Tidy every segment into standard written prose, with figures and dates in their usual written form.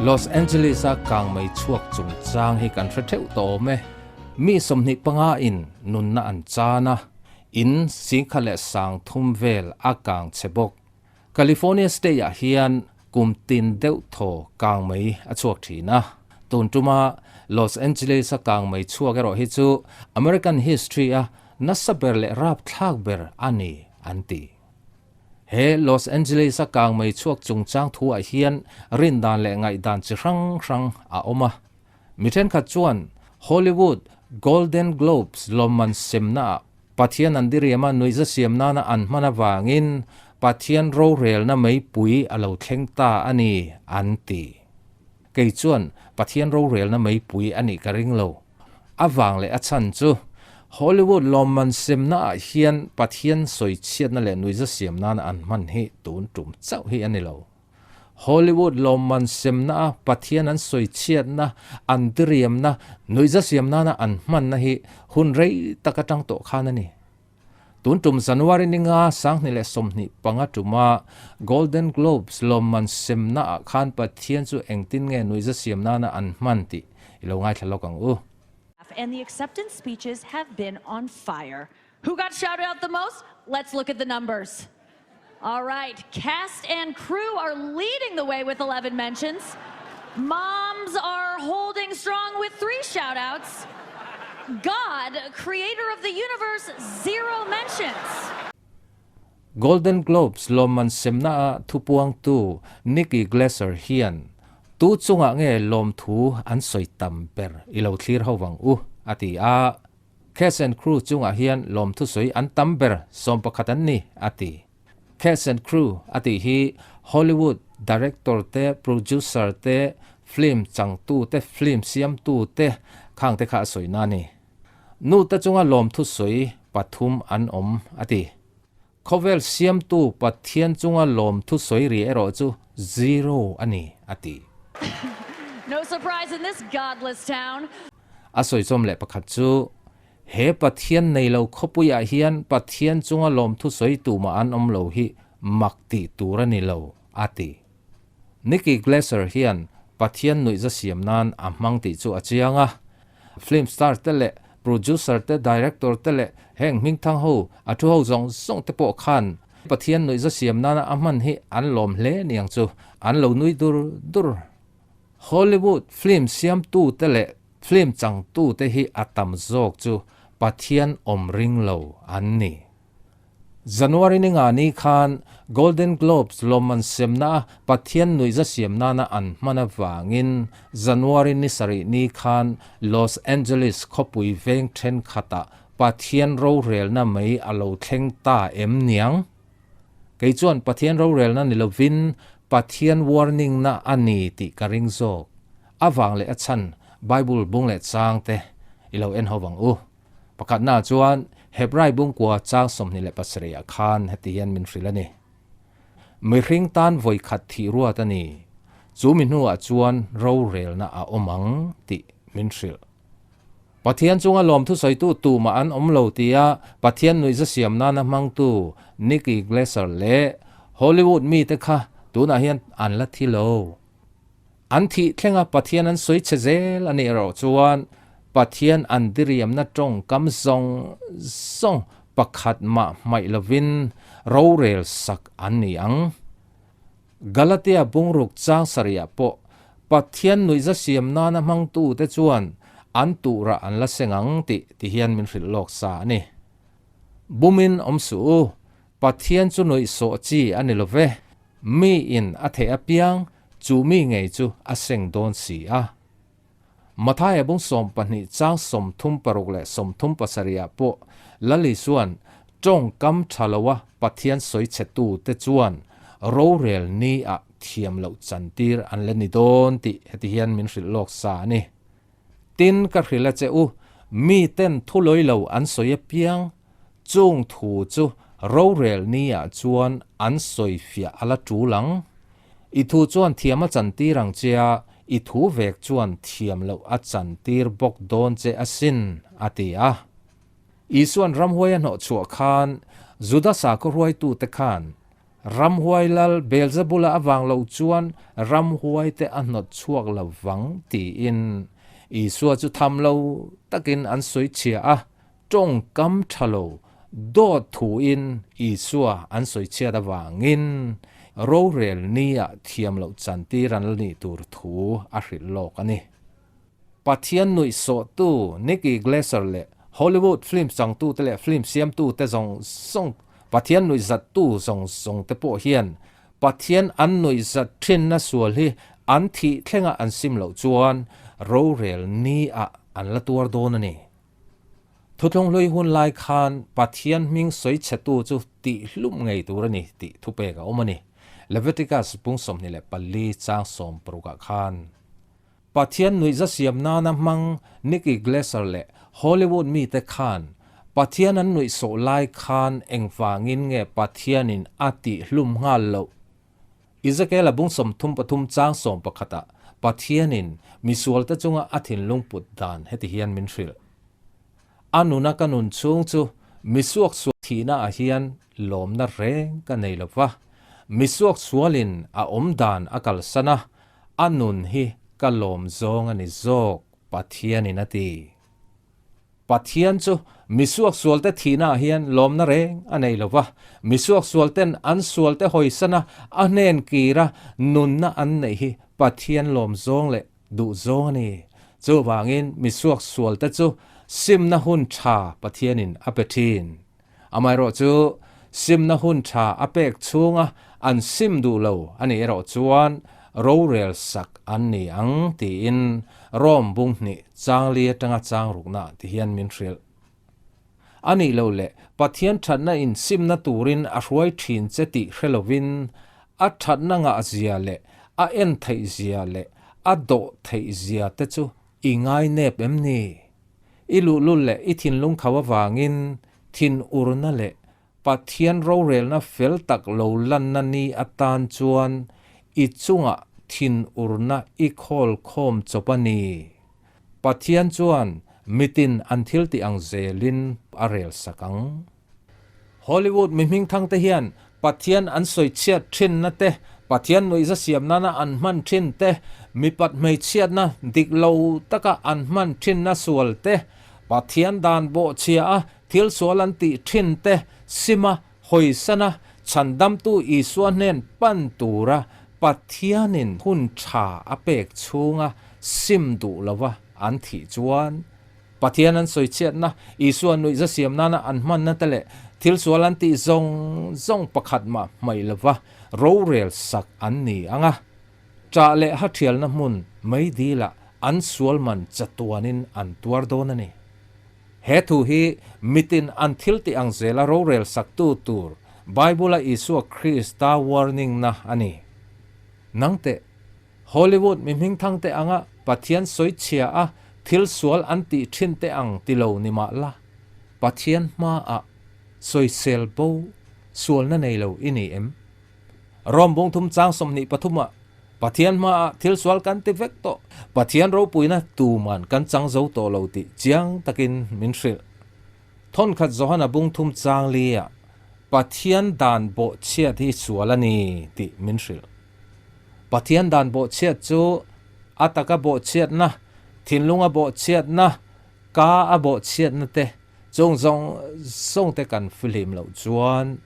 Los Angeles a kangmei chhuak chungchang hi kan hre theuh tawh awm e. Mi 25 in nunna an chan a, in 10,300 vel a kang chhe bawk. California state ah hian kum tin deuh thaw kangmei a chhuak thin a. Tun tuma Los Angeles a kangmei chhuak erawh hi chu American history a nasa ber leh rapthlak ber a ni an ti. He Los Angeles a kangmei chhuak chungchang thu ah hian rindan leh ngaihdan chi hrang hrang a awm a. Mi thenkhat chuan Hollywood Golden Globes lawmman semna ah Pathian an diriam a nuihza siam nana an hman avangin Pathian rorelna meipui a lo thleng ta a ni an ti. Kei chuan Pathian rorelna meipui a nih ka ring lo. A vang leh a chhan chu Hollywood lawmman semna ah hian Pathian sawichhiatna leh nuihza siam nana an hman hi tun tum chauh hi a ni lo. Hollywood lawmman semna a Pathian an sawichhiatna, an diriamna, nuihza siam nana an hmanna hi hun rei tak atang tawh khan a ni. Tun tum January ni nga 2025 tuma Golden Globes lawmman semna ah khan Pathian chu engtin nge nuihza siam nana an hman tih i lo ngaithla lawk ang u. And the acceptance speeches have been on fire. Who got shouted out the most? Let's look at the numbers. All right, cast and crew are leading the way with 11 mentions. Moms are holding strong with 3 shout-outs. God, creator of the universe, 0 mentions. Golden Globes lawmman semna a thupuangtu Nikki Glaser hian tu chungah nge lawmthu an sawi tam ber i lo thlir ho vang u, a ti a. Cast and crew chungah hian lawmthu sawi an tam ber 11 an ni, a ti. Cast and crew a tih hi Hollywood director te, producer te, film changtu te, film siamtu te khang te kha a sawina a ni. Nu te chunga lawmthu sawi pathum an awm, a ti. Khawvel siamtu Pathian chunga lawmthu sawi ri erawh chu zero a ni, a ti. No surprise in this godless town. A sawichawm leh pakhat chu, He Pathian nei lo khawpuiah hian Pathian chunga lawmthu sawi tumah an awm lo hi mak tih tur a ni lo, a ti. Nikki Glaser hian Pathian nuihza siam nan a hmang tih chu a chiang a. Film star te leh producer te, director te leh heng hmingthang ho a thu ho zawng zawng te pawh khan Pathian nuihza siam nana a hman hi an lawm hle niang chu an lo nui dur dur. Hollywood film siamtu te leh film changtu te hi a tam zawk chu Pathian awm ring lo an ni. January ni nga ni khan Golden Globes lawmman semna a Pathian nuihza siam nana an hman avangin January ni sarih ni khan Los Angeles khawpui veng thenkhatah Pathian rorelna mai a lo thleng ta em niang? Kei chuan Pathian rorelna ni lovin Pathian warning na a ni tih ka ring zawk. Avang leh a chhan Bible bung leh chang te i lo en ho vang u. Pakhatna chuan Hebrai bungkua chang 27 ah khan heti hian min hrilh a ni. Mihring tan vawi khat thih ruat a ni. Chu mi hnuah chuan rorelna a awm ang tih min hrilh. Pathian chunga lawmthu sawitu tumah an awm lo tia Pathian nuihza siam nana hmangtu Nikki Glaser leh Hollywood mite kha tunah hian an la thi lo. An thih thlenga Pathian an sawi che zel a nih erawh chuan Pathian an diriamna tawngkam zawng zawng pakhat mah hmaih lovin rorel sak an ni ang. Galatia bungruk chang sarihah pawh Pathian nuihza siam nana hmangtute chuan an tuhrah an la seng ang tih ti hian min hrilh lawk sa a ni. Bumin awm suh u, Pathian chu nuihsawh chi a ni lo ve. Mi in a theih apiang chu mi ngei chu a seng dawn si a. Mathaia bung 12 chang 36 leh 37 ah pawh Lali chuan tawngkam tha loa Pathian sawi chhe tu te chuan rorel ni ah thiam loh chantir an la ni dawn tih heti hian min hrilh lawk sa a ni. Tin ka hrilh a che u, mi ten thu lawi lo an sawi apiang Chung thu chu rorel ni ah chuan an sawi fiah a la tul ang. I thu chuan thiam a chantir ang che a, i thu vek chuan thiam loh a chantir bawk dawn che asin, a ti a. Isua'n ramhuai a hnawhchhuah khan Juda sakhaw hruaitute khan. Ramhuai lal Beelzebula avang lo chuan ramhuaite a hnawt chhuak lo vang tiin Isua chu tham lo takin an sawi chhia a, tawngkam tha lo dawt thuin Isua an sawi chhiat avangin rorel nia thiam loh chantir an la nih tur thu a hrilh lawk a ni. Pathian nuihsawhtu Nikki Glaser leh Hollywood film changtute leh film siamtute zawng zawng, Pathian nuihzattu zawng zawngte pawh hian Pathian an nuihzat thinna sual hi an thih thlenga an sim loh chuan rorel ni-ah an la tuar dawn a ni. Thuthlung hlui hun lai khan Pathian hming sawi chhetu chu tihhlum ngei tur a ni tih thupek a awm a ni. Leviticus bung 24 chang 60 ah khan. Pathian nuihza siam nana hmang Nikki Glaser leh Hollywood mite khan Pathian an nuih sawh lai khan engvangin nge Pathianin a tihhlum nghal loh? Ezekiel-a bung 33 chang 11 ah Pathianin misualte chunga a thinlung put dan heti hian min hrilh. A nuna ka nun chhung chu misuak sual thihna ah hian lawmna reng ka nei lo va, misuak sualin a awm dan a kalsan a, a nun hi ka lawm zawng a ni zawk, Pathianin a ti. Pathian chu misuaksualte thihnaah hian lawmna reng a nei lo va, misuaksualten an sualte hawisana a hnen kira nunna an neih hi Pathian lawm zawng leh duh zawng a ni. Chuvangin misuaksualte chu simna hun tha Pathianin a pe thin. Amaherawhchu, simna hun tha a pek chhunga an sim duh lo a nih erawh chuan rorel sak an ni ang tiin Rome bung hnih changli atanga chang rukna ti hian min hrilh. A nih loh leh Pathian thatna in simna turin a hruai thin che tih hre lovin a thatna ngah zia leh a en theih zia leh a dawh theih zia te chu i ngai nep em ni? I luhlul leh i thinlung kho avangin thinurna leh Pathian rorelna fel tak lo lanna ni atan chuan i chungah thinurna i khawl khawm chawp a ni. Pathian chuan mitin an thil tih ang zelin a rel sak ang. Hollywood mi hmingthang te hian Pathian an sawi chhiat thinna te, Pathian nuihza siam nana an hman thin te, mipat hmeichhiatna dik lo taka an hman thinna sual te, Pathian dan bawhchhia a thil sual an tih thin te sima hawisana chhandamtu Isua hnen pan tura Pathianin hun tha a pek chhunga sim duh lova an thih chuan Pathian an sawi chhiatna, Isua nuihza siam nana an hmanna te leh thil sual an tih zawng zawng pakhat mah hmaih lova rorel sak an ni ang a. Ṭah leh ha ṭhialna hmun mei dilah an sual man chatuanin an tuar dawn a ni. He thu hi mitin an thil tih ang zela rorel saktu tur Bible-a Isua Krista warning-na a ni. Nangteh. Hollywood mi hmingthang te anga Pathian sawi chhia a thil sual an tih thin te ang ti lo ni mah la, Pathian hma ah sawisel bo sualna nei lo i ni em? Rom bung thum chang 23 ah Pathian hma ah thil sual kan ti vek tawh, Pathian ropuina tuman kan chang zo tawh lo tih chiang takin min hrilh. Thawnkhat Johana bung thum chang li ah Pathian dan bawhchhiat hi sual a ni tih min hrilh. Pathian dan bawhchhiat chu a taka bawhchhiatna, thinlunga bawhchhiatna, ka a bawhchhiatna te chung zawng zawng te kan fihlim loh chuan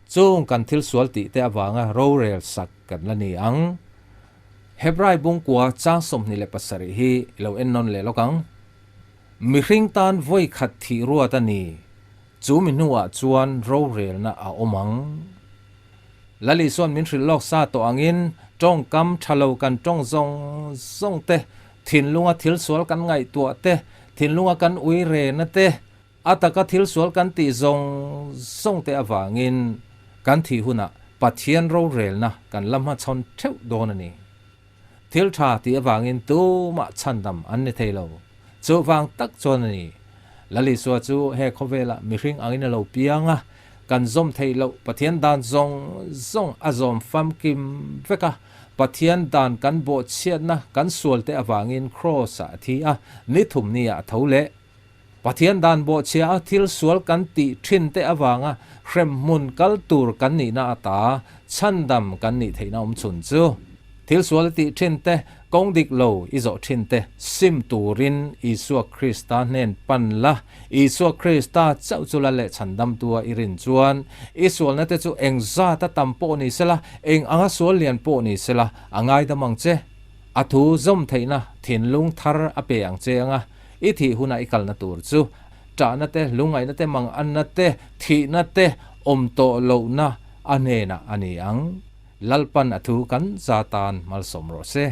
chung kan thil sual tih te avanga rorel sak kan la ni ang. Hebrai bungkua chang 27 hi i lo en nawn leh lawk ang. Mihring tan vawi khat thih ruat a ni, chu mi hnuah chuan rorelna a awm ang. Lali chuan min hrilh lawk sa tawh angin tawngkam tha lo kan tawng zawng zawng te, thinlunga thil sual kan ngaihtuah te, thinlunga kan ui rena te, a taka thil sual kan tih zawng zawng te avangin kan thih hunah Pathian rorelna kan la hmachhawn theuh dawn a ni. Thil tha tih avangin tumah chhandam an ni thei lo. Chuvang tak chuan a ni. Lalisua chu he khawvelah mihring angin a lo piang a, kan zawm theih loh Pathian dan zawng zawng a zawm famkim vek a, Pathian dan kan bawhchhiatna kan sualte avangin Kraws-ah a thi a, ni thum niah a tho leh. Pathian dan bawhchhia a thil sual kan tih thin te avanga hremhmun kal tur kan nihna ata Chhandam kan nih theihna awm chhun chu. Thil sual tih thin te, kawng dik lo i zawh thin te sim turin Isua Krista hnen pan la. Isua Krista chauh chu la leh chhandamtua i rin chuan i sualna te chu eng zat a tam pawh ni sela, eng anga sual lian pawh ni sela a ngaidam ang che. A thu zawm theihna thinlung thar a pe ang che anga i thih huna i kalna tur chu ṭahna te, lungngaihna te, manganna te, thihna te awm tawh lohna a hnenah a ni ang. Lalpan a thu kan za tan malsawm rawh se.